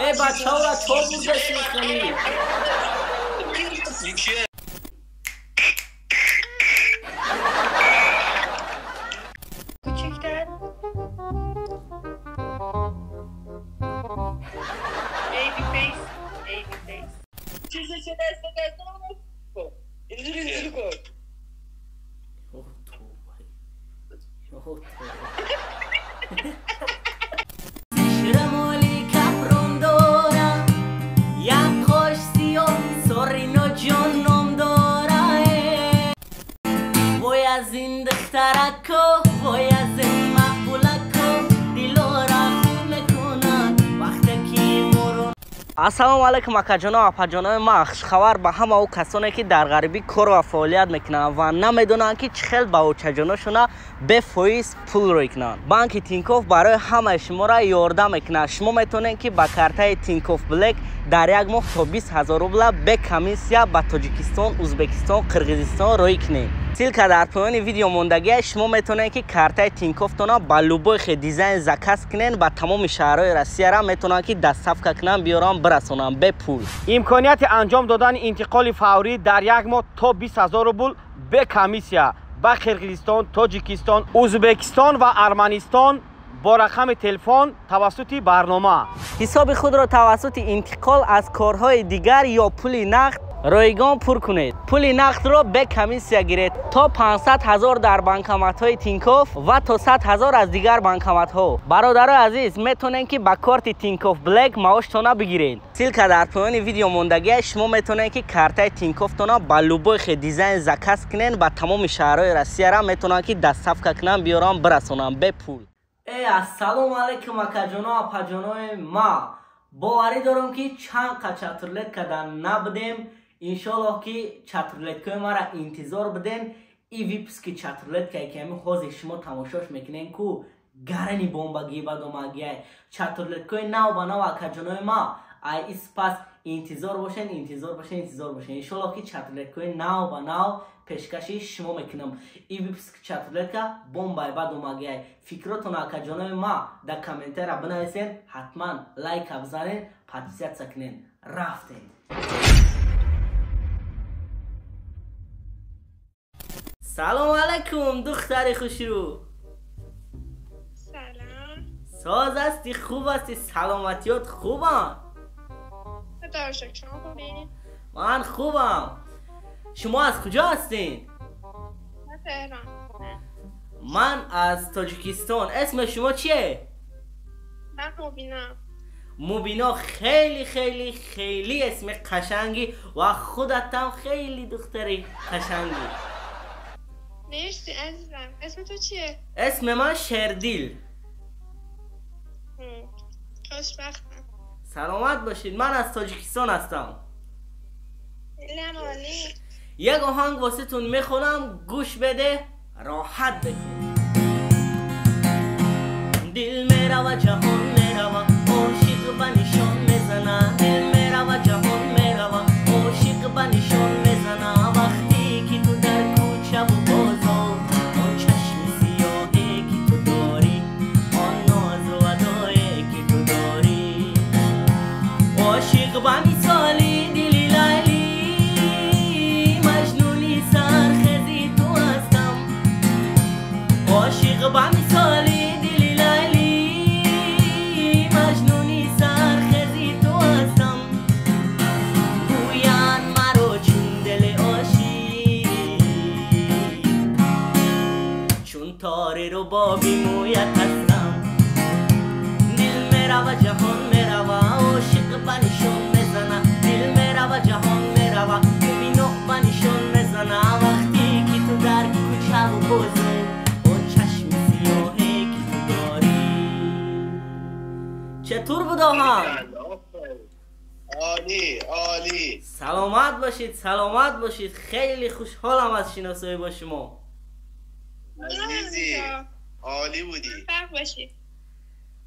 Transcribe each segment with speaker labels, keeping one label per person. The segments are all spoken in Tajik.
Speaker 1: Эй бачаҳоро чо бурдаси хелӣ?
Speaker 2: کوچکتر baby face baby face
Speaker 3: چیزی چه دست دست کن اینجوری اینجوری کن.
Speaker 1: از این دخترکو وای از این مقبولکو دلورا خون میکنن وقتی که مرون. ассалому алайкум акаҷоно апаҷонои ма. Хушхабар ба ҳама ӯ касоне ки дар ғарибӣ кор ва фаъолият мекунанд ва намедонанд ки чӣ хел ба очаҷоношона бефоиз пул рӯй кунанд. Банки Тинькофф барои ҳамаи шуморо ёрдам мекунад. Шумо метавонед ки ба картаи Тинькофф Блэк дар як моҳ то 20 000 рубла бе комиссия ба Тоҷикистон, Узбекистон, Қирғизистон рӯй кунед. Ссылка дар поёни видео мондагия. Шумо метавонед ки картаи Тинькоффтона ба любой хе дизайн заказ кунед, ба тамоми шаҳрҳои Россияра метавонанд ки доставка кунанд, биёранд, бирасонанд бепул.
Speaker 4: Имконияти анҷом додани интиқоли фаврӣ дар як моҳ то 20 000 рубл бе комиссия ба Қирғизистон, Тоҷикистон, Узбекистон ва Арманистон бо рақами телефон тавассути барнома.
Speaker 1: Ҳисоби худро тавассути интиқол аз корҳои дигар ё пули нақд ройгон пур кунед. Пули нақдро бе комиссия гиред то 500 000 дар банкоматҳои Тинькофф ва то 100 000 аз дигар банкоматҳо. Бародарои азиз, метавонед ки ба корти Тинькофф Блэк маоштона бигиред. Ссылка дар поёни видео мондагия. Шумо метавонед ки картаи Тинькоффтона ба любой хе дизайн заказ кунед, ба тамоми шаҳрҳои Россияра метавонанд ки доставка кунанд, биёранд, бирасонанд бепул. Эй ассалому алайкум акаҷоно апаҷонои ма. Боварӣ дорам ки чанд қа чатрулет кардан набудем. Иншоллоҳ ки чатрулеткаи мара интизор биден. И выпуски чатрулеткае ки ҳамин ҳозир шумо тамошош мекунен ку гарани бомбагӣ бадомагиай. Чатрулеткаи нав ба нав акаҷонои ма ай испас интизор бошен, интизор бошен, интизор бошен. Иншоллоҳ ки чатрулеткаи нав ба нав пешкаши шумо мекунам. И выпуски чатрулетка бомбай бадомагиай. Фикротон акаҷонои ма дар комментария бинависен, ҳатман лайка бизанен, подписаться кунен. Рафтем. салом алайкум духтари хушрӯ.
Speaker 2: Салом.
Speaker 1: Соз ҳасти, хуб ҳасти, саломатиёт хубанд?
Speaker 2: Худо шукр, шумо хубӣ?
Speaker 1: Ман хубам. Шумо аз куҷо ҳастин?
Speaker 2: Ман Теҳрон.
Speaker 1: Ман аз Тоҷикистон. Исми шумо чие?
Speaker 2: Ман Мубина.
Speaker 1: Мубина, хеле хеле хеле исми қашангӣ ва худатам хеле духтари қашангӣ.
Speaker 2: مرسی عزیزم. اسم تو چیه؟
Speaker 1: اسم من شردیل.
Speaker 2: خوشبختم.
Speaker 1: سلامت باشید. من از تاجیکستان هستم.
Speaker 2: عالی.
Speaker 1: یک آهنگ واسه تون میخونم، گوش بده، راحت بکن. دل میروا جهان میروا عاشق به نشان میزنه. دل میروا جهان میروا عاشق به نشان میزنه. وقتی که تو در کوچه و بازار آن چشم سیاهی که تو داری، آن ناز و ادایی که تو داری، عاشق به مثالی دلی لیلی مجنونی سرخیزی تو هستم. عاشق به مثالی دلی لیلی مجنونی سرخیزی تو هستم. گویند مرا چون دل عاشق چون تار ربابی مویت هستم. دل میروا جهان میروا عاشق به نشان میزنه. دل میروا جهان میروا مبینا به نشان میزنه. وقتی که تو در کوچه و بازار آن چشم سیاهی که تو داری. چطور بود آهنگ؟
Speaker 5: عالی عالی.
Speaker 1: سلامت باشید، سلامت باشید. خیلی خوشحالم از شناسایی با شما.
Speaker 5: عزیزی عالی بودی.
Speaker 2: باشی.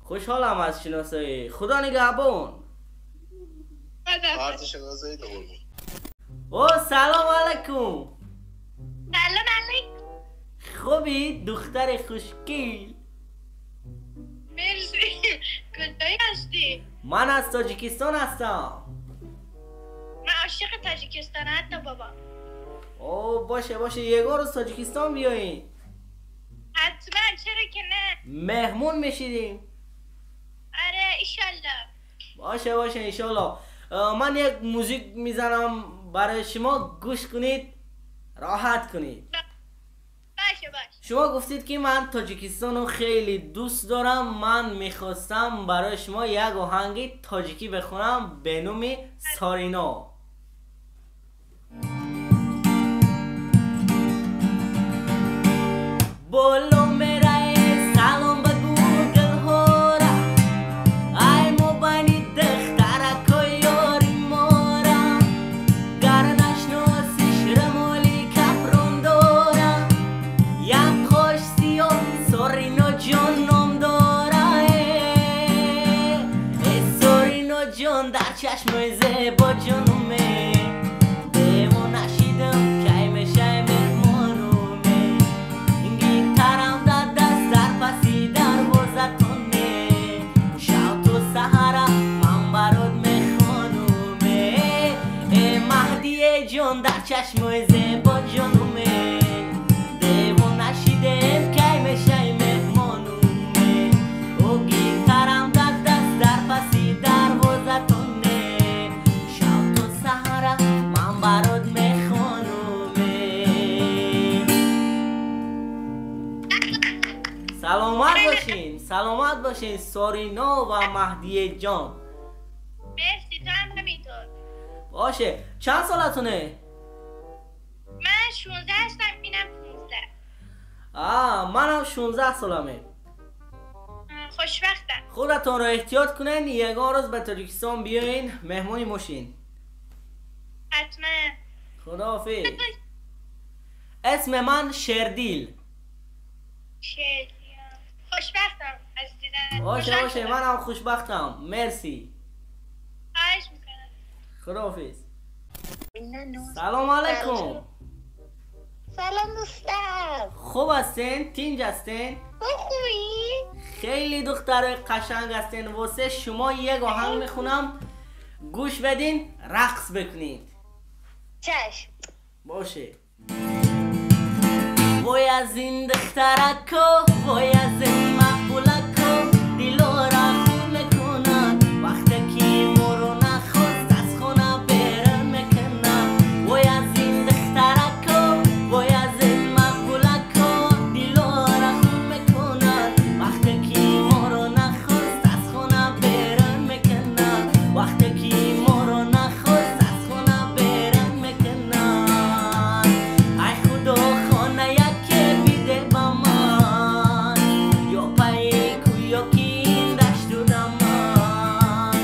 Speaker 1: خوشحالم از شناسایی. خدا نگهبان.
Speaker 5: کارت شناسایی تو قربون.
Speaker 1: او سلام علیکم.
Speaker 2: سلام علیکم.
Speaker 1: خوبی دختر خوشگل؟
Speaker 2: مرسی. کجایی هستی؟
Speaker 1: من از تاجیکستان هستم.
Speaker 2: من عاشق تاجیکستان هستم بابا.
Speaker 1: او باشه باشه، یه روز تاجیکستان بیایین.
Speaker 2: حتما، چرا که نه.
Speaker 1: مهمون میشیدیم.
Speaker 2: آره ایشالله.
Speaker 1: باشه باشه انشالله. من یک موزیک میزنم برای شما، گوش کنید راحت کنید.
Speaker 2: باشه باشه.
Speaker 1: شما گفتید که من تاجیکستان رو خیلی دوست دارم، من میخواستم برای شما یک آهنگ تاجیکی بخونم به نام سارینا. بولو میره سلام به گوگل هورا، ای موبایل دخترک یاری مورا، گر نشناسیش رمالی کپرون دارا، یک خوش سیاه سارینا جان نام داره، ای سارینا جان در چشم زیبا جانومه، دیوانه شدم کی میشه مهمانومه، گیتارم در دست در پسی دروازتونه، شب تا سحره من برات میخوانومه، ای مهدی جان در چشم زیبا جانومه، دیوانه شدم کی میشه مهمانومه، او گیتارم در دست در پسی دروازتونه، شب تا سحره من برات میخوانومه. سلامت باشین، سلامت باشین سارینا و مهدی جان.
Speaker 2: مرسی، تو هم همینطور.
Speaker 1: باشه، چند سالتونه؟
Speaker 2: من 16 هستم، اینم 15.
Speaker 1: آه منم 16 سالمه.
Speaker 2: خوشبختم.
Speaker 1: خودتون رو احتیاط کنین، یگان روز به تاجیکستان بیاین مهمونی ماشین.
Speaker 2: حتما.
Speaker 1: خداحافظ. اسم من شردیل.
Speaker 2: شردیل. خوشبختم از دیدن.
Speaker 1: باشه باشه، منم خوشبختم. مرسی.
Speaker 2: خواهش میکنم.
Speaker 1: خداحافظ. سلام علیکم.
Speaker 6: سلام دوستم.
Speaker 1: خوب هستین؟ تینج هستین؟
Speaker 6: تو خوبی؟
Speaker 1: خیلی دختر قشنگ هستین. واسه شما یک آهنگ میخونم، گوش بدین رقص بکنید.
Speaker 6: چشم.
Speaker 1: باشه. وای از این دخترکو، وای از این مقبولکو، دلارا خون میکنن وقتی که مورو نخواست از خونه بیرون میکنن. وای از این دخترکو، وای از این مقبولکو، دلارا خون میکنن وقتی که مورو نخواست از خونه بیرون میکنن. وقتی که مورو نخواست از خونه بیرون میکنن. ای خدا خانه یکی بیده با من، یا پای کو یا کین دشت و دمن،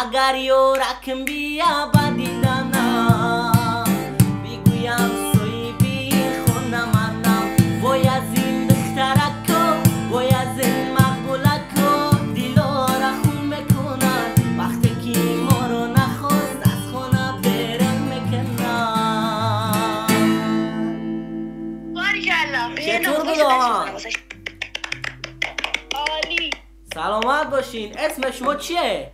Speaker 1: اگر یارکم بیا با دیدنم، بگویم سوی بی خونه منم. وای از این دخترکو، وای از این مقبولکو، دلارا خون میکنن وقتی که ما رو نخواست از خونه بیرون میکنن.
Speaker 6: باریکلا.
Speaker 1: چطور بود آهنگ؟
Speaker 2: عالی.
Speaker 1: سلامت باشین. اسم شما چیه؟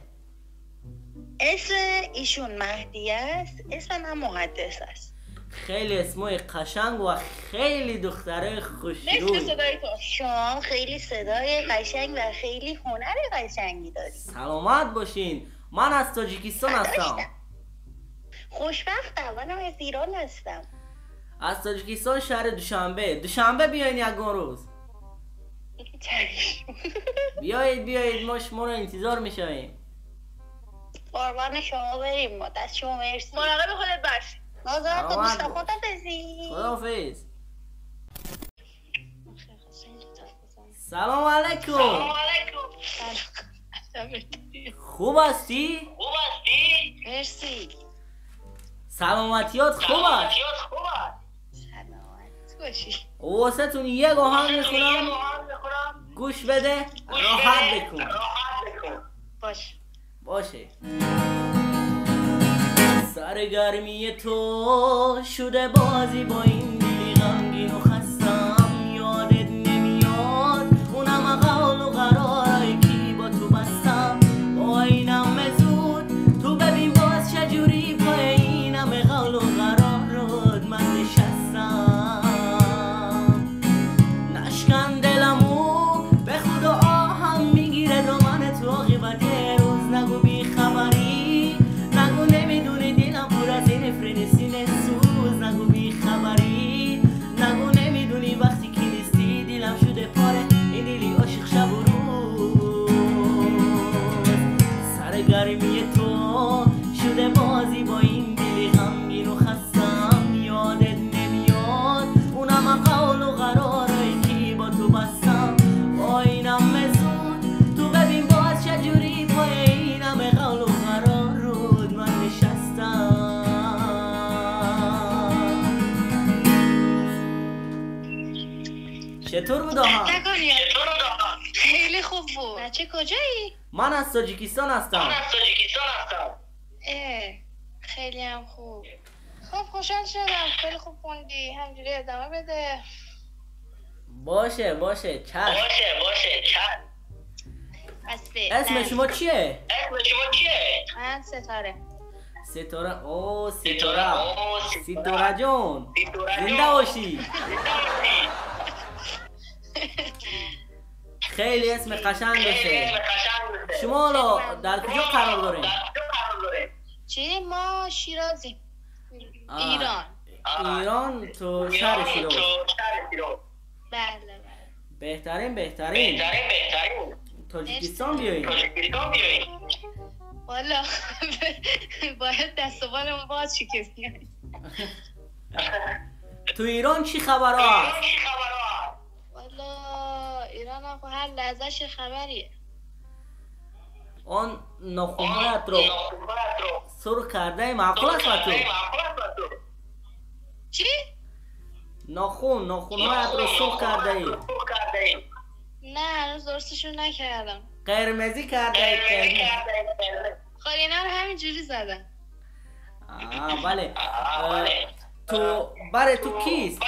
Speaker 6: اسم ایشون مهدی است، اسم من محدث است.
Speaker 1: خیلی اسمای قشنگ و خیلی دختره خوشروی.
Speaker 2: مثل صدای تو.
Speaker 6: شما خیلی صدای قشنگ و خیلی هنر قشنگی داری.
Speaker 1: سلامت باشین. من از تاجیکستان هستم.
Speaker 6: خوشبختم، منم از ایران هستم.
Speaker 1: از تاجیکستان شهر دوشنبه. دوشنبه بیاین یگان روز.
Speaker 6: چشم.
Speaker 1: بیایید بیایید، ما شما رو انتظار میشویم.
Speaker 6: قربان شما بریم ما. دست شما مرسی.
Speaker 2: مراقب خودت باش.
Speaker 6: نازم تو
Speaker 1: سلامت
Speaker 6: دوستم.
Speaker 1: باش.
Speaker 6: خدافظی.
Speaker 1: خداحافظ. سلام علیکم. خوب هستی؟
Speaker 6: مرسی.
Speaker 1: سلامتیات خوب است؟
Speaker 6: سلامت باشی.
Speaker 1: واسه تون یک آهنگ میخونم، گوش بده راحت بکن.
Speaker 6: باش.
Speaker 1: باشه. سرگرمی تو شده بازی با این دلی غمگین و خستم، یادت نمیاد اونم قول و قرارایی که با تو بستم. چطور بود آهنگ؟
Speaker 2: خیلی خوب بود. بچه کجایی؟
Speaker 1: من از تاجیکستان هستم.
Speaker 2: خیلی هم خوب. خب خوشحال شدم، خیلی خوب خوندی، همجوری ادامه بده.
Speaker 1: باشه باشه چشم. اسم شما چیه؟
Speaker 2: من ستاره.
Speaker 1: ستاره. او ستاره، ستاره جون زنده باشی. خیلی اسم قشنگ باشه. شما حالا در کجا قرار دارین؟
Speaker 2: چی؟ ما شیرازی. ایران.
Speaker 1: ایران تو شهر شیراز.
Speaker 2: بله بله.
Speaker 1: بهترین بهترین. تاجیکستان بیایین.
Speaker 2: والا باید دست و بالمون باز شه که بیایم.
Speaker 1: تو ایران چی خبر هست؟
Speaker 2: والا ایران هم هر لحظه خبریه.
Speaker 1: آن ناخونهایت رو سرخ کرده معقول است با تو؟
Speaker 2: چی؟
Speaker 1: ناخونهایت رو سرخ کرده ای؟
Speaker 2: نه هنوز درستشون نکردم.
Speaker 1: قرمزی کرده ای؟ قرمز.
Speaker 2: خب اینا رو همینجوری زدم.
Speaker 1: آه بله. تو برای تو کیست؟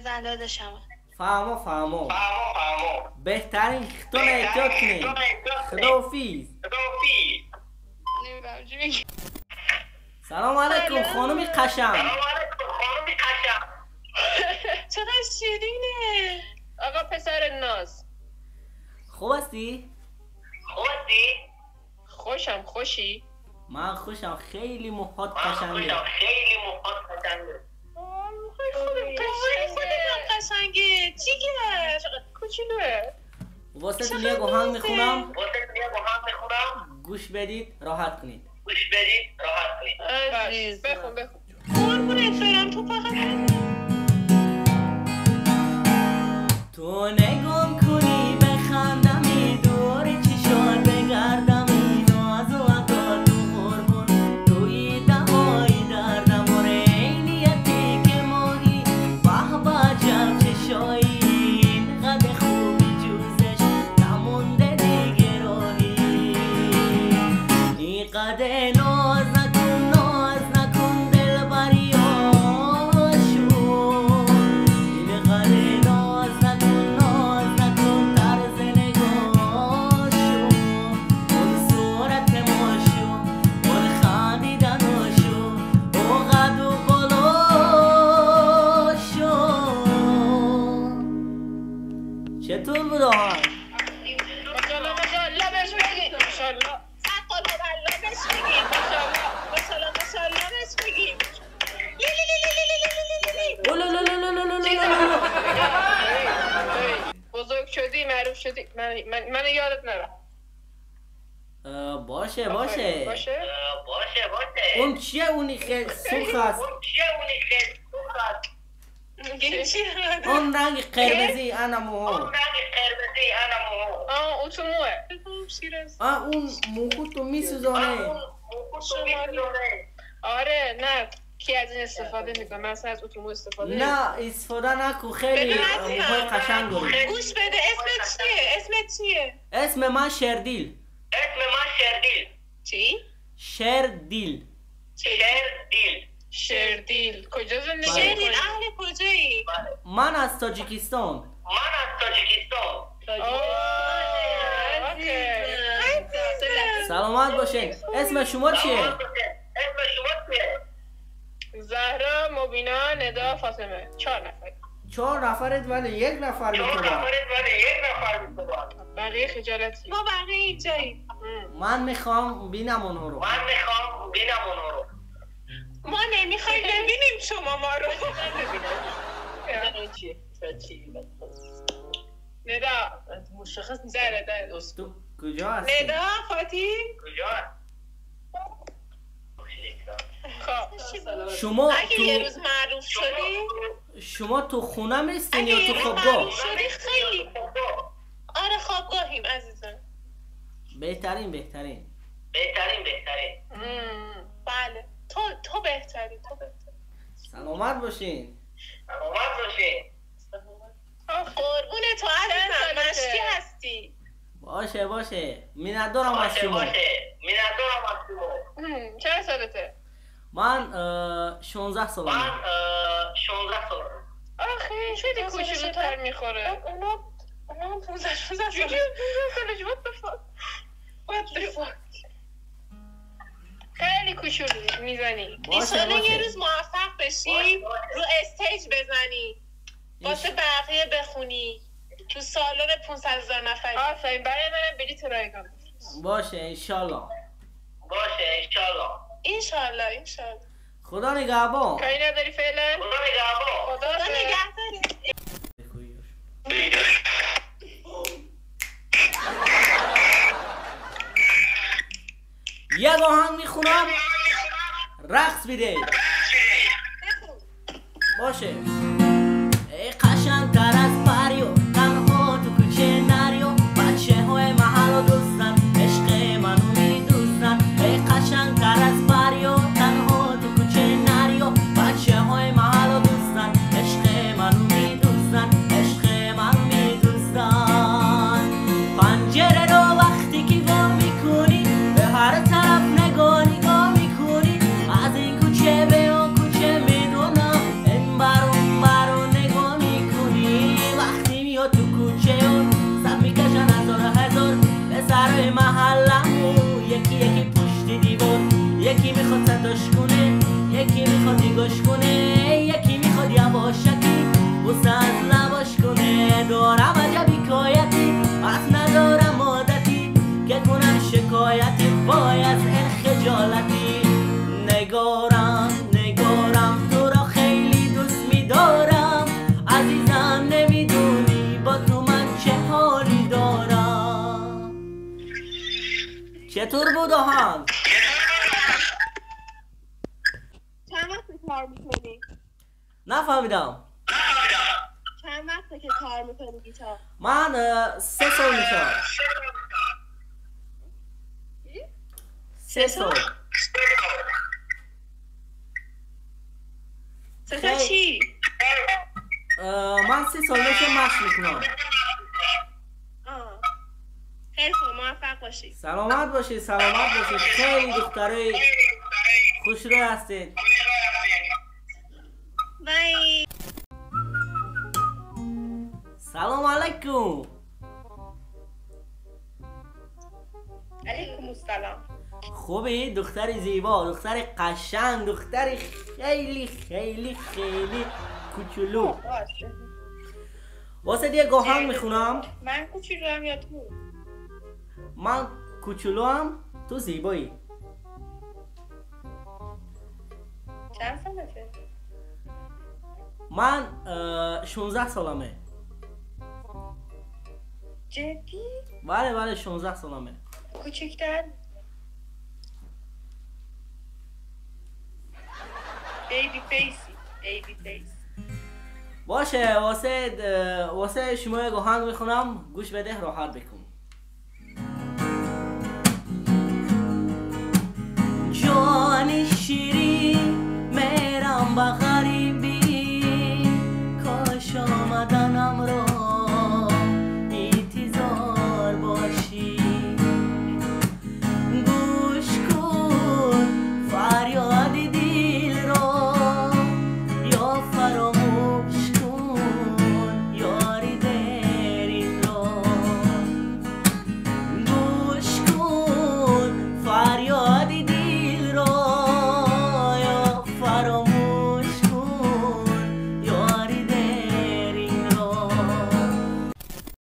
Speaker 2: زن داداشم.
Speaker 1: فهمو فهمو. بهترین خودتون احتیاط کنید. خداحافظ. سلام علیکم خانم قشنگ.
Speaker 2: چقدر شیرینه.
Speaker 3: آقا پسر ناز.
Speaker 1: خوب هستی؟
Speaker 3: خوشم. خوشی؟
Speaker 1: من خوشم. خیلی موهات قشنگه.
Speaker 2: خودم قشنگه. جیگر
Speaker 3: کوچولوه.
Speaker 1: واسه تون یک آهنگ میخونم، گوش بدید راحت کنید.
Speaker 3: بخون بخون.
Speaker 2: قربونت برم تو فقط
Speaker 1: تو نگم کنی بخندمی دور چشات بگردمی ناز و عطا تو قربون توی دوای دردم و ریلیتی که ماهی به به عجب چشایی اینقدر خوبی جوزش نمونده دیگه راهی اینقدر ناز نکن ناز نکن دلبری آشو اینقدر ناز نکن ناز نکن طرز نگاهشو اون صورت ماشو اون خندیدناشو اون قد و بالاشو. چطور بود آهنگ؟
Speaker 3: ماشاءالله ماشاءالله بهش بگید. ماشاءالله الله بهش بگید. ماشاءالله ماشاءالله ماشاءالله بهش بگید. لی لی لی لی لی لی لی لی. بزرگ شدی معروف شدی من یادت نره.
Speaker 1: باشه باشه
Speaker 3: باشه
Speaker 1: اون چیه اونی که سرخ است؟ اون رنگ قرمزی انا موها.
Speaker 3: آه اون تو موه.
Speaker 1: آه اون موهو تو میسوزانه.
Speaker 3: آره نه کی از این استفاده میکنه؟ من اصلا از اتومو استفاده
Speaker 1: نه استفاده نکن. خیلی موهای قشنگ داری.
Speaker 2: گوش بده. اسمت چیه؟ اسمت چیه؟
Speaker 1: اسم من شردیل.
Speaker 3: چی؟
Speaker 1: شردیل.
Speaker 3: شردیل. کجا زندگی
Speaker 2: شیرین
Speaker 3: میکنی؟
Speaker 2: اهل کجایی؟
Speaker 1: من از تاجیکستان.
Speaker 3: okay.
Speaker 1: سلامت باشین. اسم شما چیه؟
Speaker 3: زهرا، مبینا، ندا، فاطمه. 4 نفر.
Speaker 1: 4 نفرت ولی یک نفر میتونه.
Speaker 3: بقیه خجالتی.
Speaker 2: ما بقیه اینجاییم.
Speaker 1: من میخوام بینم اونها رو.
Speaker 2: ما نمیخوایم ببینیم شما ما رو.
Speaker 3: ندا
Speaker 7: مشخص نیست.
Speaker 3: دره دره.
Speaker 1: تو کجا هستی؟
Speaker 2: ندا فاتی
Speaker 3: خب
Speaker 1: شما
Speaker 2: اگه یه
Speaker 1: تو
Speaker 2: روز معروف شدی،
Speaker 1: شما تو خونه میستین
Speaker 2: اگه
Speaker 1: یا
Speaker 2: یه
Speaker 1: تو
Speaker 2: روز
Speaker 1: خوابگاه؟
Speaker 2: معروف شدی خیلی. آره خوابگاهیم عزیزم.
Speaker 1: بهترین بهترین.
Speaker 2: بله تو بهتری، تو بهتری.
Speaker 1: سلامت باشین.
Speaker 5: سلامت باشین.
Speaker 3: قربون تو عزیزم، مشتی هستی.
Speaker 1: باشه باشه، منتدارم از شما.
Speaker 2: چند سالته؟
Speaker 1: من 16 سالمه.
Speaker 5: من 16 سالمه.
Speaker 2: آخه خیلی کوچولوتر میخوره. اونا 15 16 سالش. What the fuck? What the fuck? خیلی کوچولو میزنی.
Speaker 3: ایشالا یه روز موفق بشی، رو stage بزنی، واسه بقیه بخونی، تو سالن 500,000 نفری.
Speaker 2: آفرین، برای منم بلیط رایگان.
Speaker 1: باشه انشالله.
Speaker 5: باشه انشالله.
Speaker 3: انشالله انشالله.
Speaker 1: خدا نگهبان.
Speaker 2: کاری نداری فعلا؟
Speaker 5: خدا نگهبان.
Speaker 3: خدا نگهداری.
Speaker 1: یک آهنگ میخونم رقص بیده. باشه. ای قشنگتر از پریو، تنها تو کوچه نریو، بچه های محل دوستن عشق منو میدوزن. ای قشنگتر از پریو، تنها تو کوچه نریو، بچه های محل دوستن عشق منو میدوزن، عشق منو میدوزن. پنجره رو وقتی که وا میکنی، به هر طرف نگاه نگاه میکنی، از این کوچه به اون کوچه میدونم، این بر اون بر رو نگاه میکنی. وقتی میاد تو کوچه اون سب میکشن هزار هزار پسرای محلمون، یکی یکی پشت دیوار، یکی میخواد صداش کنه، یکی میخواد نگاش کنه، یکی میخواد یواشکی بوسه از لباش کنه. دارم عجب حکایتی، از ندارم عادتی که کنم شکایتی، وای از این خجالتی. نگارم نگارم تو را خیلی دوست میدارم، عزیزم نمیدونی با تو من چه حالی دارم. چطور بود آهنگ؟
Speaker 2: چند وقت کار میکنی؟
Speaker 1: نفهمیدم.
Speaker 2: چند وقته که کار میکنی گیتار؟
Speaker 1: من 3 سال میشم. 3 سال.
Speaker 3: 3 سال چی؟
Speaker 1: من 3 سال میشه مشق میکنم.
Speaker 3: خیلی خوب، موفق باشی.
Speaker 1: سلامت باشی، سلامت باشی. خیلی دخترای خوشرو هستید.
Speaker 3: بای.
Speaker 1: سلام علیکم.
Speaker 3: علیکم السلام.
Speaker 1: خوبی دختر زیبا، دختر قشنگ، دختر خیلی خیلی خیلی کوچولو. واسه دیگه آهنگ میخونم.
Speaker 3: من کوچولوام یا تو؟
Speaker 1: من کوچولوام، تو زیبایی.
Speaker 3: چند سالته؟
Speaker 1: من 16 سالمه.
Speaker 3: جدی؟
Speaker 1: بله بله 16 سالمه.
Speaker 3: کوچیک‌تر؟ baby face ی، baby face.
Speaker 1: باشه، واسه شما یک آهنگ میخونم، گوش بده راحت بکن. جان شیرین